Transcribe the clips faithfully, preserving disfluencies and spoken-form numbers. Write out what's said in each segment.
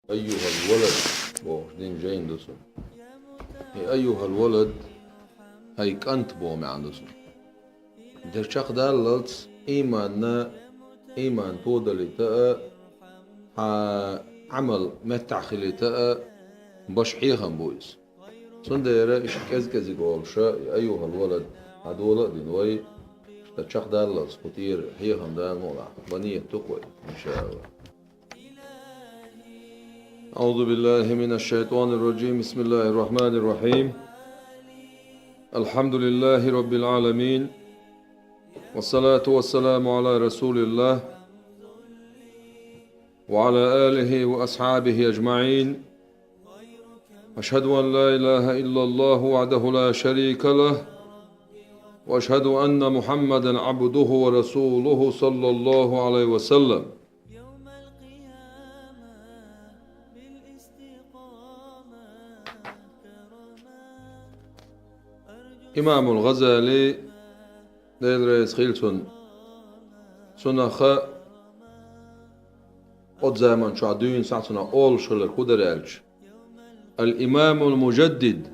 Айюхал валад бохуш дина жайна ду цунна. И айюхал валад, хӀай кӀант боху маьӀна ду цунна. Дерриг чекхдаллалц иманна, иман тодалийта а, хьан Ӏамал меттахь хилийта а беш хьехам бу иза. Цундела иштта кӀез-кӀезиг олуш, и айюхал валад хьадола а дина вай, иштта чекхдаллалц кху тӀера хьехам Дала мукъалахь бан нийят ду-кх вай, иншааллахӀ. أعوذ بالله من الشيطان الرجيم. بسم الله الرحمن الرحيم. الحمد لله رب العالمين. والصلاة والسلام على رسول الله وعلى آله وأصحابه أجمعين. أشهد أن لا إله إلا الله وحده لا شريك له، وأشهد أن محمدا عبده ورسوله صلى الله عليه وسلم. Имамул ГӀазали, Дела реза хила цунна, цунах оцу заман чохь дуьйна схьа цунах олуш хилар хӀун дара аьлча, ал-имамул мужаддид,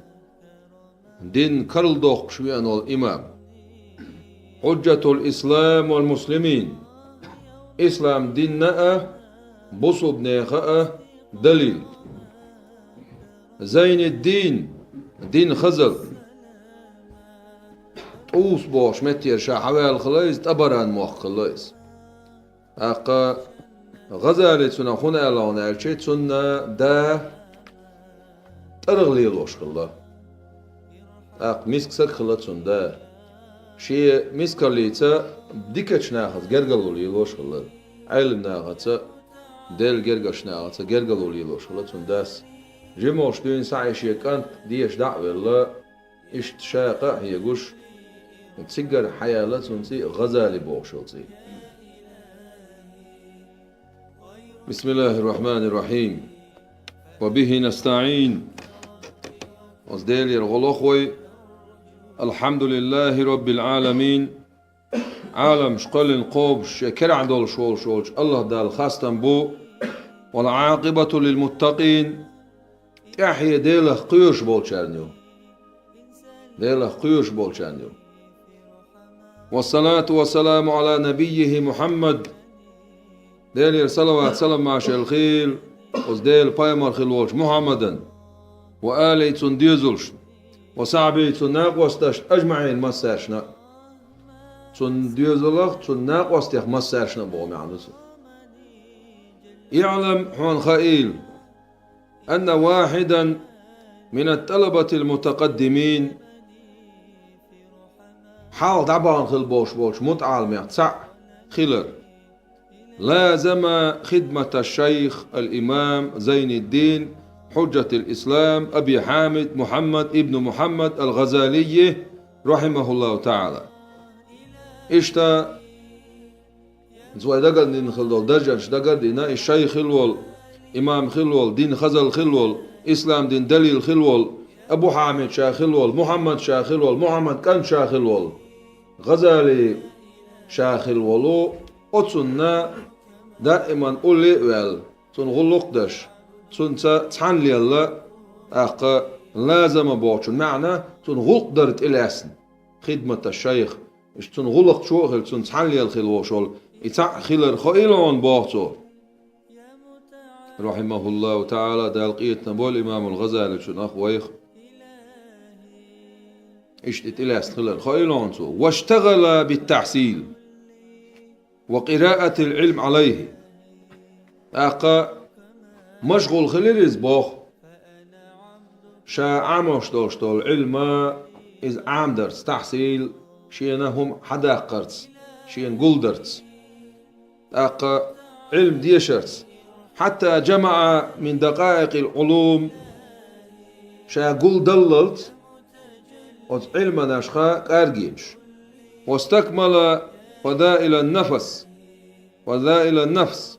дин карладоккхуш веана волу имам, хьуджатул ислам вал муслимин, ислам динна а, бусулбанеха а далил. Зайниддин, дин хазал. ТӀус бохуш меттера ша хьаваьлла хилла иза, ТӀабаран мохк хилла иза. ТӀаккха ГӀазали цунах хӀун аьлла хьуна аьлча, цунна да тӀаргӀа лелош хилла. ТӀаккха миска саг хилла цунна да. Шен мискаллица дикачу нахаца гергарло лелош хилла. Ӏелам нахаца, Делан гергарчу нахаца гергарло лелош хилла цунна дас. Жимолуш дуьйна схьа и шен кӀант деша дӀа а велла, иштта ша къа а хьегуш, цигара хьаяьлла цунна цӀе а, ГӀазали бохуш йолу цӀе. بسم الله الرحمن الرحيم. وبه نستعين. Оцу Делера гӀо лоху вай. الحمد لله رب العالمين. Ӏаламаш кхоьллина кхобуш, шен керахь долуш волуш волчу АллахӀ Далла хастам бу. والعاقبة للمتقين. ТӀаьхье Делах кхоьруш болчарна ю. Делах кхоьруш болчарна ю. والصلاة والسلام على نبيه محمد. Делера салават-салам машел хила оцу Делан пайхамар хила волчу Мухьаммадан, وآله цунна доьзалшна, وصحبه цунна накъосташна, أجمعين массаьршна а. Цунна доьзалах, цунна накъостех массаьршна а боху маьӀна ду цуьнан. اعلم хьуна хаийла, أن واحدا من الطلبة المتقدمين, хьалха дӀабахана хила болуш болчу мутаӀаламех цхьаъ хилар, لازم خدمة الشيخ الإمام زين الدين حجة الإسلام أبي حامد محمد ابن محمد الغزالي رحمه الله تعالى. Иштта, иза вай дагардина хила долу даржанаш дагардина, и шайх хила волу, имам хила волу, дин хазал хила волу, ислам дин далил хила волу, Абу Хьамид ша хила волу, Мухьаммад ша хила волу, Мухьаммад кӀант ша хила волу, ГӀазали ша хила волу, оцунна даиман улле а ваьлла, цунна гӀуллакх а деш, цунца цхьаьна лелла, тӀаккха лазама бохучун маьӀна, цунна гӀуллакх дар тӀелаьцна, хидмата шайх, иштта цунна гӀуллакхчо а хилла, цунна цхьаьна лелла хила волуш волу, и цхьаъ хилар хаийла хьуна боху цо. РахьимахӀуллахӀу таӀала, Дала къинхетам бойла имамул ГӀазаличунах вайх. Иштта и тӀелаьцна хилар хаийла хьуна цо. واشتغل بالتحصيل وقراءة العلم عليه. ТӀаккха машгӀул хилира иза боху. Ша Ӏамош долуш долу Ӏилма иза Ӏамдарца, тахьсил, шена хӀума хьадаккхарца, шена гулдарца. ТӀаккха Ӏилма дешарца. حتى جمع من دقائق العلوم, ша гулдаллалц оцу Ӏилманашха кӀаргенаш. واستكمل فضائل النفس, فضائل النفس.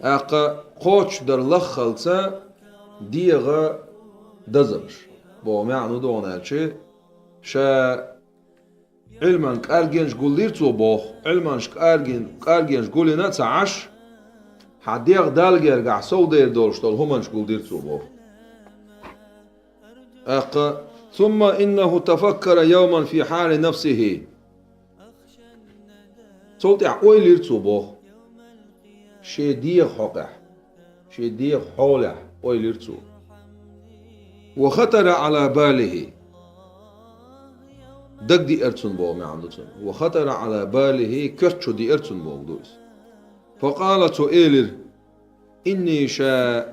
ТӀаккха кхочушдар лаххалца дегӀан дазамаш. Боху маьӀна ду догӀун аьлча, ша Ӏилман кӀаргенаш гуллийра цо боху. Ӏилманаш кӀарген-, кӀаргенаш гулйина а ца Ӏаш, хьан дегӀ Далла гергахь совдер долуш долу хӀуманаш гулдира цо боху. ТӀаккха, ثم إنه تفكر يوما في حال نفسه. Цул тӀаьхьа ойла йира цо боху. Шен дегӀан хьокъехь, шен дегӀан хьолехь ойла йира цо. وخطر على باله. Дагадеара цунна боху маьӀна ду цунна. وخطر على باله, коьрта чу деара цунна боху ду иза. فقال, цо элира: إني, ша,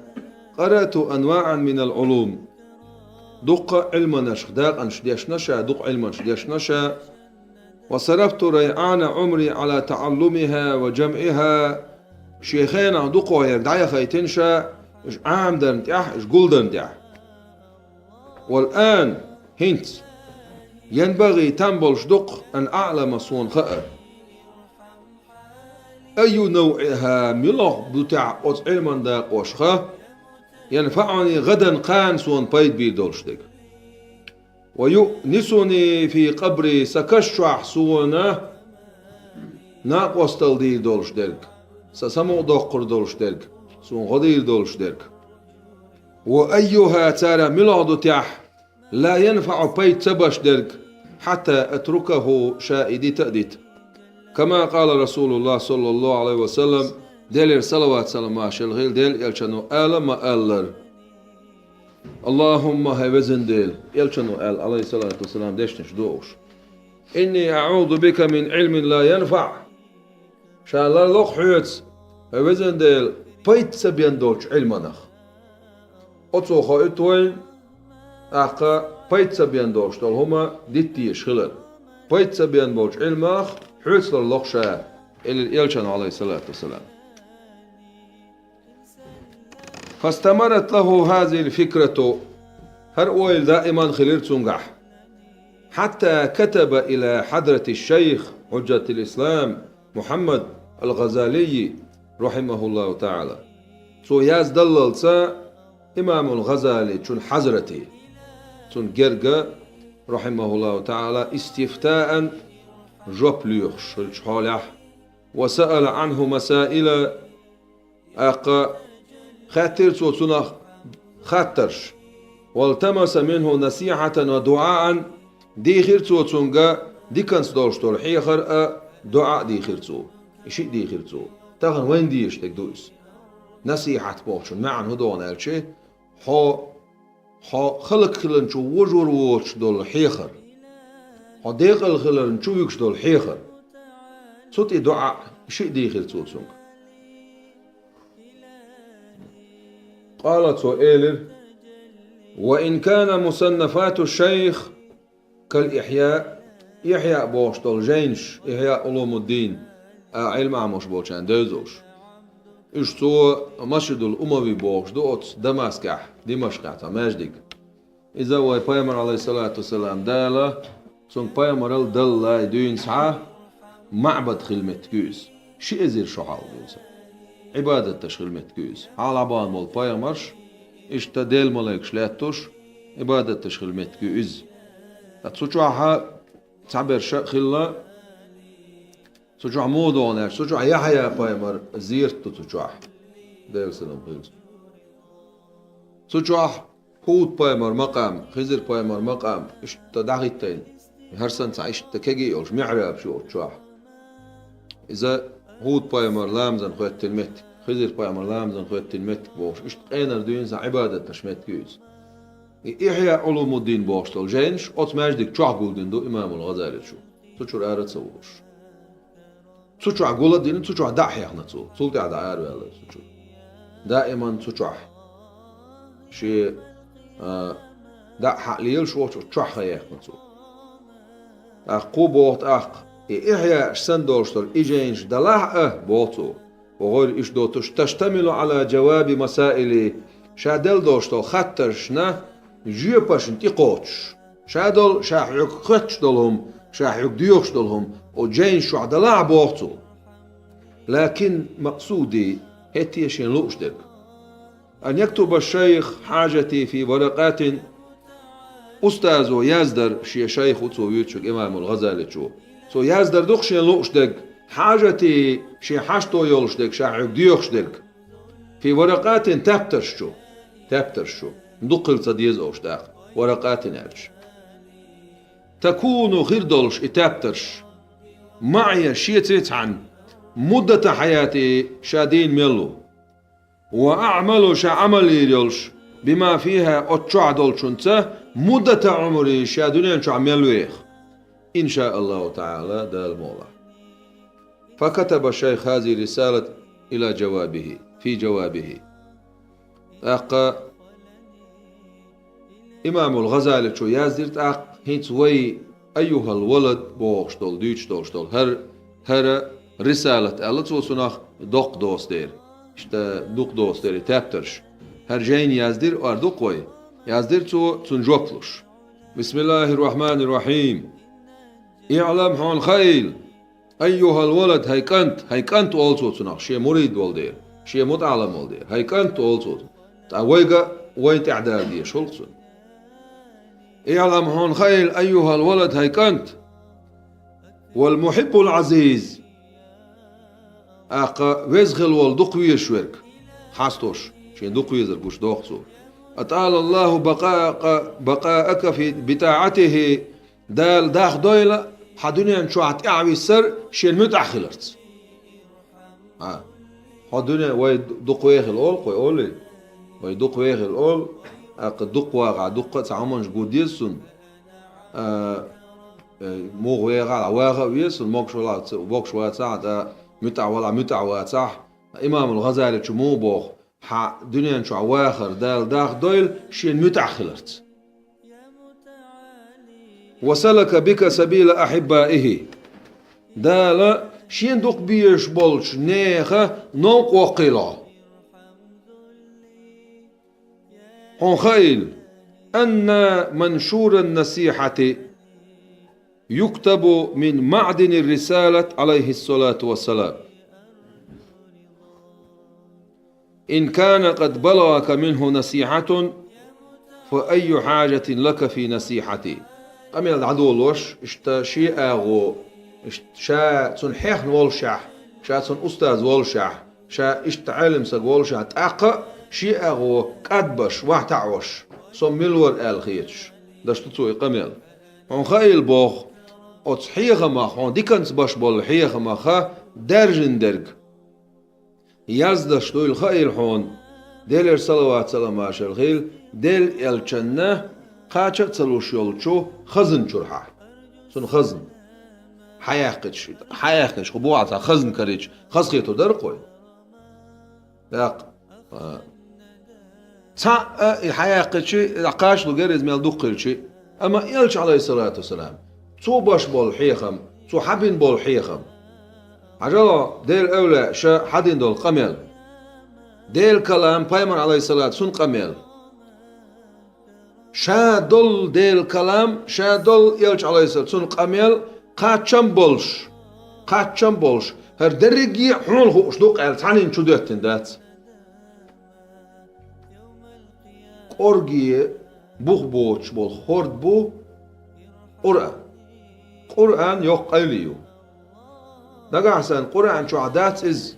قرأت أنواعا من العلوم. Дуккха а Ӏилманашка дакъанаш дешна ша, дукха Ӏилманаш дешна ша. وصرفت ريعان عمري على تعلمها وجمعها. Шен хенахь дукхахъерг дӀаяхийтина ша, уьш Ӏамадарна тӀехь, уьш гулдарна тӀехь. والآن, хӀинца, ينبغي, там болуш ду-кх, أن أعلم, суна хаа, أي نوعها, муьлха ду тӀехь оцу Ӏилман дакъошха, ينفعني غدا, кхана суна пайда бийр долуш дерг. ويؤنسني في قبري, сан каш чохь суна накъосталла дийр долуш дерг, сан самукъадоккхур долуш дерг, суна гӀо дийр долуш дерг. وأيها, цара муьлха ду тӀехь, لا ينفع, пайда ца беш дерг, حتى أتركه, ша и дита а дита. كما قال رسول الله صلى الله عليه وسلم, Делера салават-салам ма шел хила, Делан Элчано ала ма-аллара: اللهم, хӀай везан Дела, Элчано аьлла, عليه الصلاة والسلام, дешнаш дохуш: إني أعوذ بك من علم لا ينفع. Ша ларло-кх хьоьца, хӀай везан Дела, пайда ца бен долчу Ӏилманах. Оцо хоуьйту вайна, тӀаккха пайда ца бен долуш долу хӀума дита дезаш хилар. Пайда ца бен болчу Ӏилманах хьоьца ларло-кх ша, элира Элчано, عليه الصلاة والسلام. فاستمرت له هذه الفكرة, хӀара ойла даиман хилира цуьнгахь. حتى كتب إلى حضرة الشيخ حجة الإسلام محمد الغزالي رحمه الله تعالى. Цо яздаллалца имамул ГӀазаличун хьазрате, цунна герга, رحمه الله تعالى, استفتاء, жоп лоьхуш хиллачу хьолехь, وسأل عنه مسائل, тӀаккха хаьттира цо цунах хаттарш. والتمس منه نصيحة ودعاء, дийхира цо цуьнга диканца долуш долу хьехар а, дуӀа а дийхира цо. И шиъ дийхира цо. Тахана вайна дезаш дерг ду иза. Насихьат бохучун маьӀна хӀун ду аьлча, хьо хьо хӀаллакьхиларна чу вожор воцуш долу хьехар, хьо декъал хиларна чу вуьгуш долу хьехар. Цу тӀе дуӀа а, шиъ дийхира цо цуьнга. قال, цо элира: وإن كان مصنفات الشيخ كالإحياء, Ихьяъ бохуш долу жайнаш, Ихьяъ Улумуддин, а, Ӏилма Ӏамош болчарна девзалш. Уьш цо Масжидул Умави бохуш ду оцу Дамаскехь, Димашкъехь цхьа маьждиг. Иза вай Пайхамар, Ӏалайхиссалату вассалам, Дала цуьнга пайхамаралла даллалц дуьйна схьа маӀбад хилла меттиг ю иза. Ши эзар шо хьалха дуьйна схьа. Ӏибадат деш хилла меттиг ю иза. Хьалха бахана болу пайхамарш, иштта Делан малайкаш лаьтташ, Ӏибадат деш хилла меттиг ю иза. Ткъа цу чохь цхьаберш а хилла, цу чохь муха догӀу аьлча, цу чохь Яхьъя пайхамар зерат ду цу чохь. Делан салам хилла цунна. Цу чохь ХӀуд-пайхамар макъам, Хизир-пайхамар макъам, иштта дӀахӀиттийна, хӀара санна цхьа иштта кегий йолуш михьрабаш ю оцу чохь. Иза ХӀуд-пайхамар ламазан хӀоьттина меттиг, Хизир-пайхамар ламазан хӀоьттина меттиг бохуш, иштта къенар дуьйна схьа Ӏибадат деш меттиг ю иза. И Ихьяъ Улумуддин бохуш долу жайнаш оцу маьждиг чохь гулдина ду имамул ГӀазаличо. Цу чуьра ара а ца волуш. Цу чохь гул а дина, цу чохь дӀа а хьехна цо. Цул тӀаьхьа дӀа араваьлла цу чуьра. Даиман цу чохь. Шен, а, дӀа а хьалелаш волчу чохь хан яьккхина цо. ТӀаккха кху боху тӀаккха, и Ихьяъ санна долуш долу и жайнаш далахь а, боху цо, вогӀур иштта доцуш, تشتمل على جواب مسائلي, ша делла долуш долу хаттаршна жоьпашна тӀекхочуш. Ша долу, ша хьоьга хоьттуш долу хӀума, ша хьоьга доьхуш долу хӀума, оцу жайнаш чохь далахь а, боху цо. لكن مقصودي, хӀетте шена лууш дерг. أن يكتب الشيخ حاجتي في ورقات, устазо яздар, шен шайх ву цо вуьйцург имамул ГӀазаличо. Цо яздар ду-кх шена лууш дерг, حاجتي, шен хьашто йолуш дерг, ша хьоьга доьхуш дерг. في ورقات, таьптарш чу, таьптарш чу, дукха хила ца деза уж тӀаккха, ورقات аьлча. تكون, хир долуш и таьптарш, معي, шеца цхьаьна, مدة حياتي, ша дийна мел ву. وأعمل, ша Ӏамал йийр йолуш, بما فيها, оцу чохь долчунца, مدة عمري, ша дуьнен чохь мел веха. إن شاء الله تعالى, Дала мукъ лахь. فكتب الشيخ هذه الرسالة إلى جوابه, في جوابه. ТӀаккха имамул ГӀазаличо яздира тӀаккха, хӀинца вай أيها الولد бохуш долу, дуьйцуш долуш долу хӀара, хӀара рисалат аьлла цо цунах, доккха доцу дера. Иштта дукха доцу дера и таьптарш. ХӀара жайна яздира, ара дукха вай. Яздира цо, цунна жоп луш. بسم الله الرحمن الرحيم. اعلم, хьуна хаийла, أيها الولد, хӀай кӀант, хӀай кӀант олу цо цунах, шен мурид волу дела, шен мутаӀалам волу дела, хӀай кӀант олу цо цунах. Ткъа вайга, вайна тӀаьхьа дала дезаш хуьлу-кх цунна. اعلم, хьуна хаийла, أيها الولد, хӀай кӀант, والمحب العزيز, тӀаккха веза хила волу дукха везаш верг, хьастош, шен дукха везар гуш доху цо. أطال الله بقاءك, بقاءك في, بطاعته, Дала дахдойла хьан дуьнен чохь тӀаьхьависсар шен муьтӀахь хиларца. А, хьо дуьне, вай дукха вехила олу-кх вай, олий? Вай дукха вехила олу, тӀаккха дукха вагӀахь, дуккха а цхьа хӀуманаш гур деза цунна. А, э, муха вехахь а, ваха а веза цунна, могуш валахь, ца-, могуш вацахь а, тӀаккха муьтӀахь валахь, муьтӀахь вацахь а. Имамул ГӀазаличо муха боху? Хьан дуьнен чохь вахар Дала дахдойла шен муьтӀахь хиларца. وسلك بك سبيل أحبائه. Дала шен дукха безаш болчу нехан новкъа воккхийла хьо. Хьуна хаийла, أن منشور النصيحة يكتب من معدن الرسالة عليه الصلاة والسلام. إن كان قد بلغك منه نصيحة، فأي حاجة لك في نصيحتي. Къамел дӀадолош, иштта шен агӀо, иштта ша цунна хьехна волушехь, ша цунна устаз волушехь, ша иштта Ӏелам саг волушехь, тӀаккха а шен агӀо кӀадбаш, вахь таӀош, со мила вара аьлла хеташ, даш ду цо и къамел. Хьуна хаийла боху, оцу хьехамах, хьуна диканца баш болу хьехамаха даьржина дерг. Яздаш дуйла хаийла хьуна, Делера салават-салам-маршалла хуьлда, Делан элчанна кхача а ца луш йолчу хазна чуьрахьа. Цунна хазна. Хьаяьккхича, хьаяьккхича, кху бохьа цхьа хазна карийча, хазахетар дара-кх вай. ТӀаккха, а, цхьаъ а и хьаяьккхича, кхача лугара иза мел дукха хилча. Амма элча, Ӏалайхиссалату вассалам, цо баш болу хьехам, цо хьабина болу хьехам. Хьажал, Делан эвлаяаша хьадина долу къамел. Делан калам, пайхамар, Ӏалайхиссалату, цуьнан къамел. Ша долу Делан калам, ша долу элча, Ӏалайхиссалам, цуьнан къамел кхаччам болуш, кхаччам болуш, хӀара дерриге а хьуна хууш ду-кх аьлла, цхьанна чу доьттина дац. КӀорге бух боцуш болу хӀорд бу Къуръан. Къуръан йоккха къайле ю. Нагахь санна Къуръан чохь дац иза.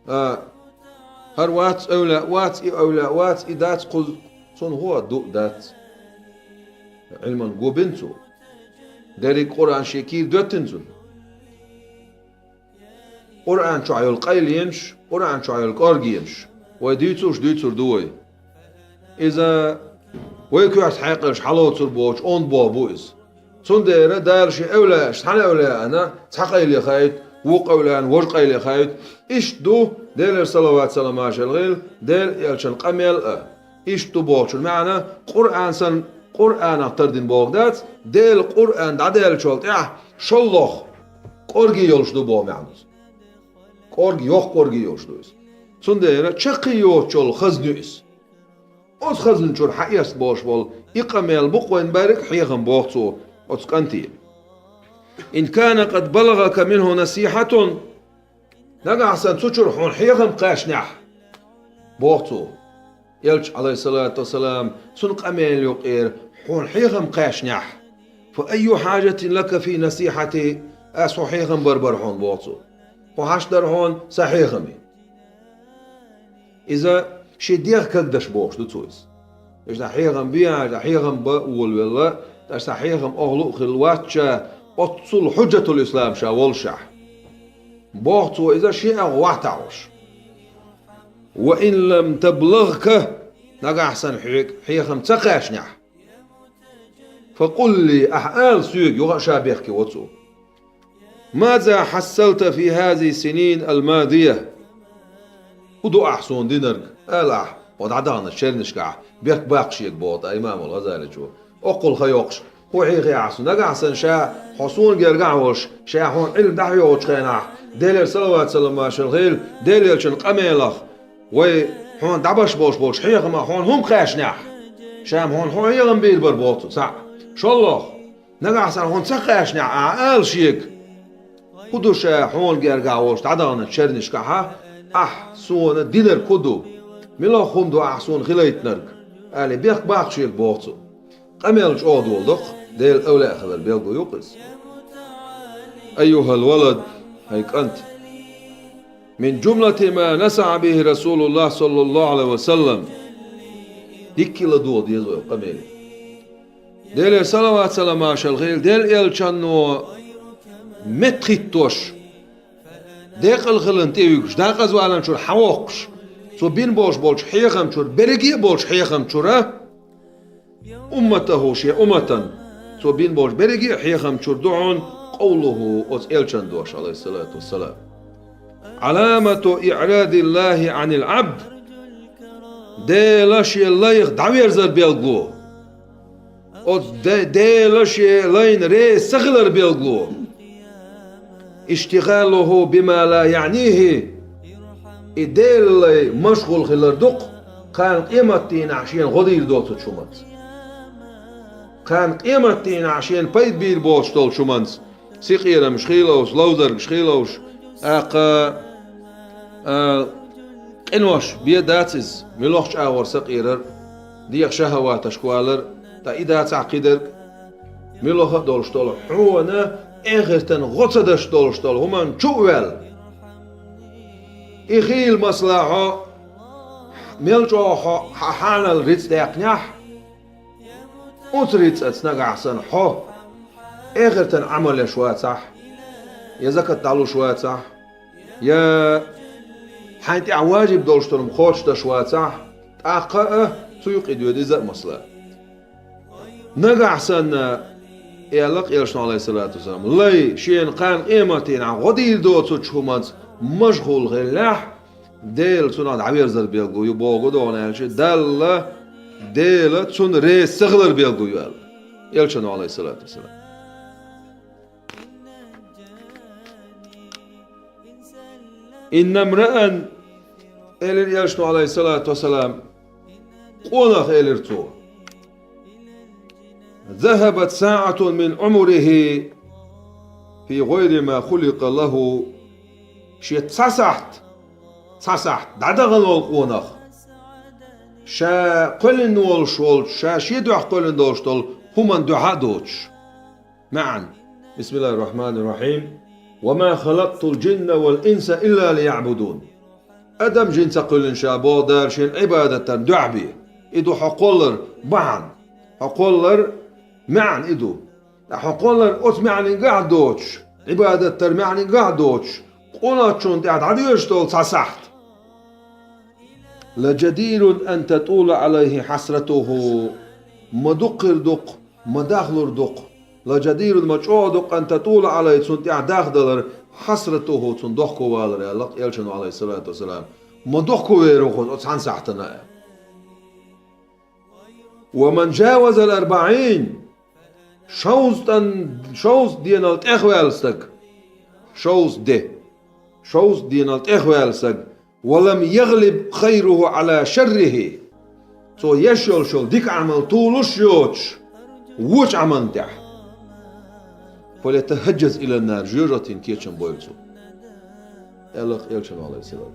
А, хӀара вац эвлаяъ, вац и эвлаяъ, вац и дац кхуза, цунна хӀун а ду а дац. Ӏилман го бина цо. Дерриг Къуръан шен кийра доьттина цунна. Къуръан чохь йолу къайленаш, Къуръан чохь йолу кӀоргенаш. Вай дуьйцуш, дуьйцур ду вай. Иза вай коьрта хьекъалш хьалоцур боцуш онда болх бу иза. Цундела Дала шен эвлаяаш, цхьана эвлаяана цхьа къайле хаийта, вукху эвлаяана важа къайле хаийта. Иштта ду Делера салават-салам-маршалла хуьлда, Делан элчан къамел а. Иштта ду бохучун маьӀна, Къуръан санна, Къуръанах тардина боху дац, Делан Къуръан дӀадаьллачул тӀаьхьа шолгӀа кӀорге йолуш ду боху маьӀна иза. КӀорге, йоккха кӀорге йолуш ду иза. Цундела чаккхе йоцуш йолу хазна ю иза. Оцу хазна чуьра хьаэцна болуш болу и къамел бу-кх вайна берриг а хьехам, боху цо оцу кӀанте. إن كان قد بلغك منه نصيحة, нагахь санна цу чуьра хьуна хьехам кхаьчнехь, боху цо. Элча, Ӏалайхиссалату вассалам, цуьнан къамел юкъера хьуна хьехам кхаьчнехь, فأي حاجة لك في نصيحتي, ас хьуна хьехам бар бара хьуна, боху цо. Хьо хьашт дара хьуна сан хьехаме. Иза шен дегӀ кагдеш бохуш ду цо иза. Иштта хьехам бехьа, иштта хьехам бан волавелла, тӀаккха хьехам охьалу а хилла вац ша, оццул хьуджатул ислам ша воллушехь. Боху цо иза шен агӀо вахьтахьуш. «Ва ин лам таблагъка», нагахь санна хьоьга хьехам ца кхаьчнехь, «факъул ли», ахьа ала соьга, юха а ша бехке во цо. «Маза хьассалта фи хазихи синин ал-мадия?» ХӀун ду ахь суна динарг? Ала ахь, хьо дӀадаханчу чернашкахь, бехк баккха шега боху тӀаккха имамул Гъазаличо. Оккхул хан йоккхуш, хӀун хьехи ахь суна? Нагахь санна ша, хьо суна гергахь а волуш, ша хьуна Ӏилма дӀахьоьхучу хенахь, Делера салават-салам машар хила, Делан элчан къамелах, вай хьуна дӀабаш болуш болчу хьехамах хьуна хӀума кхаьчнехь, ша-м хьуна хьо хьехам бийр бара боху цо цхьаъ. ШолгӀа, нагахь санна хьуна ца кхаьчнехь ахьа ала шега, хӀун ду ша хьуна гергахь волуш дӀадаханчу чернашкахьа, ахь суна динарг хӀун ду? Мила хӀума ду ахь суна хилийтинарг? Али бехк баккха шега боху цо. Къамел чӀогӀа дола доккху, Делан эвлаъ хилар билгало ю-кх иза. Айюхал валад, хӀай кӀант. Мин жумлати ма насахьа бихи Расулуллах саллаллаху Ӏалайхи ва саллам. Дикка ладогӀа деза вай къамел. Делера салават-салам машар хила, Делан элчанно меттахӀиттош, декъала хиларна тӀе вуьгуш, декъаза валанчуьра хьан воккхуш, цо бина болуш болчу хьехамчуьра, берриге а болчу хьехамчуьра, умматахӀу, шен умматан, цо бина болчу берриге а хьехамчуьра ду хьуна къовлухӀу, оцу элчан дош, Ӏалайхиссалату вассалам. Ӏаламату иърадиллахи Ӏанил Ӏабд. Дела шен лайх дӀаверзар билгало. Оцу Де-, Дела шен лайна реза ца хилар билгало. ИштихӀалухӀу бима ла яънихӀи. И Делан лай машгӀул хилар ду-кх, кхана къематдийнахь шена гӀо дийр доцучу хӀуманца. Кхана къематдийнахь шена пайда бийр боцуш долчу хӀуманца. Синкъерамаш хила ловш, ловзаргаш хила ловш, тӀаккха, а, къинош бен дац иза, муьлххачу агӀор сакъерар, дегӀан шахӀаваташка валар, ткъа и дацахь кхидерг, муьлхха а долуш долу, хьуна эхартан гӀо ца деш долуш долу хӀуманна чу а ваьлла. И хийла масала хьо, мел чӀогӀа хьо хьан хьанал рицкъ даьккхинехь, оцу рицкъаца нагахь санна хьо эхартан Ӏамал еш вацахь, я закат дӀалуш вацахь, я хьайн тӀехь важиб долуш долу хӀума кхочушдеш вацахь, тӀаккха а цу юкъа доьду иза а масала. Нагахь санна, аьлла-кх элчано, Ӏалайхиссалату вассалам, лай шена кхана къематдийнахь гӀо дийр доцучу хӀуманца машгӀул хиллехь, Дела цунах дӀаверзар билгало ю боху, догӀу аьлча, Далла, Дела цунна реза ца хилар билгало ю аьлла элчано, Ӏалайхиссалату вассалам. Инна мраан, элира элчано, Ӏалайхиссалату вассалам, къонах, элира цо, захабат саӀатун мин Ӏумрихи фи гӀайри ма хуликъа лахӀу, шен цхьа сахьт, цхьа сахьт дӀадахана волу къонах, ша кхоьллина волуш волчу, ша шен дуьхьа кхоьллина долуш долу хӀуманна дуьхьа а доцуш. МаьӀна. Бисмиллахир-рахманир-рахим. Ва ма халакътул жинна вал инса илла лияъбудун. Адам, жин ца кхоьллина ша, боху Дала, шена Ӏибадат дарна дуьхьа бен. И ду хьо кхоллар бахьана. Хьо кхоллар маьӀна и ду. Ткъа хьо кхоллар оцу маьӀнингахь а доцуш, Ӏибадат дар маьӀнингахь а доцуш, къоначунна тӀехь дӀадоьжуш долу цхьа сахьт. Ла жадирун ан татула Ӏалайхи хьасратуху. Ма дуккхир ду-кх, ма дахлур ду-кх. Ла жадирун, ма чӀогӀа ду-кх, ан татула Ӏалайхи, цунна тӀехь дахдалар, хьасратуху, цунна дохковалар, аьлла-кх элчано, Ӏалайхиссалату вассалам. Ма дохковер ву хьо оцу цхьана сахьтана, аьлла. Ва ман жавазал арбаӀин, шовзткъан-, шовзткъа денал тӀехваьлла стаг, шовзткъа де, шовзткъа денал тӀехваьлла стаг, ва лам ягълиб хайруху Ӏала шаррихи, цо еш йолуш йолу дика Ӏамал толуш йоцуш, вочу Ӏамална тӀехь. Фалятахьажжаз илан нар, жоьжахатин кечам бойла цо, аьлла-кх элчано, Ӏалайхиссалам.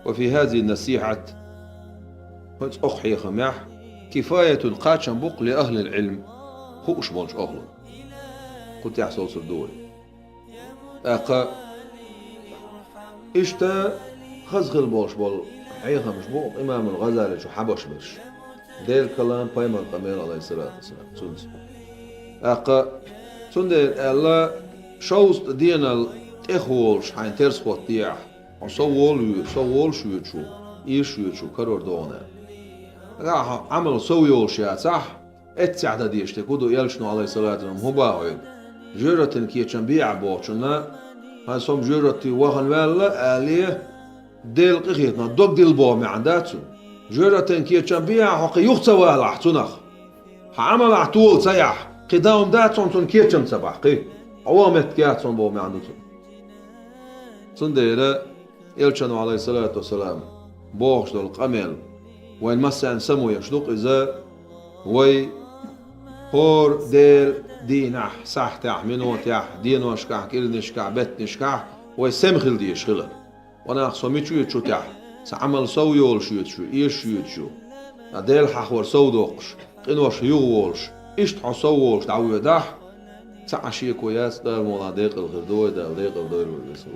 Ва фи хазихи насихьат, хӀинца окху хьехамехь, кифаятун, кхачам бу-кх, ли ахлил Ӏилм, хууш болчу охьлун. Кху тӀехь совцур ду вай. ТӀаккха иштта хаза хила болуш болу хьехамаш бу имамул ГӀазаличо хьабеш берш. Делан калам, пайхамар къамел, алейхиссалату вассалам, цуьнца. ТӀаккха цундела аьлла, шовзткъа денал тӀехволуш хьайна терсахӀотта дехьа, хьо сов волу вуьйцу, сов волуш вуьйцу, ийраш вуьйцу, карор догӀу аьлла. Нагахь хьо Ӏамал сов йолуш яцахь, эццехь дан дезаш дерг хӀун ду, элчано, алейхиссалату вассалам, хӀун боху хьоьга? Жоьжахатин кечам бехьа бохучунна, хьайн сом жоьжахати вахана ваьлла, алий, Делан къинхетамах дог дилла боху маьӀна дац цуьнан. Жоьжахатин кечам бехьа хьо кхин юха ца валахь цунах, хьан Ӏамалахь тола ца яхь, кхин дан хӀума дац хьуна цунна кечам ца бахь, кхин. Хьо ваха меттиг яц хьуна боху маьӀна ду цуьнан. Цундела элчано, алейхиссалату вассалам, бохуш долу къамел вайн массарна самавеш ду-кх иза, вай хӀора Делан дийнахь, сахьтехь, минотехь, деношкахь, кӀирнашкахь, беттанашкахь вай сема хила дезаш хилар. Ва нах, со мича воьду шу тӀехь? Сан Ӏамал сов йолуш воьду шу, ийраш воьду шу? Сан Дела хьахор сов доккхуш, къинош юха волуш, иштта хьо сов волуш дӀавоьдахь, цхьа а шеко яц, къаьрмала декъала хир ду вай, Дала декъала дойла вай веза.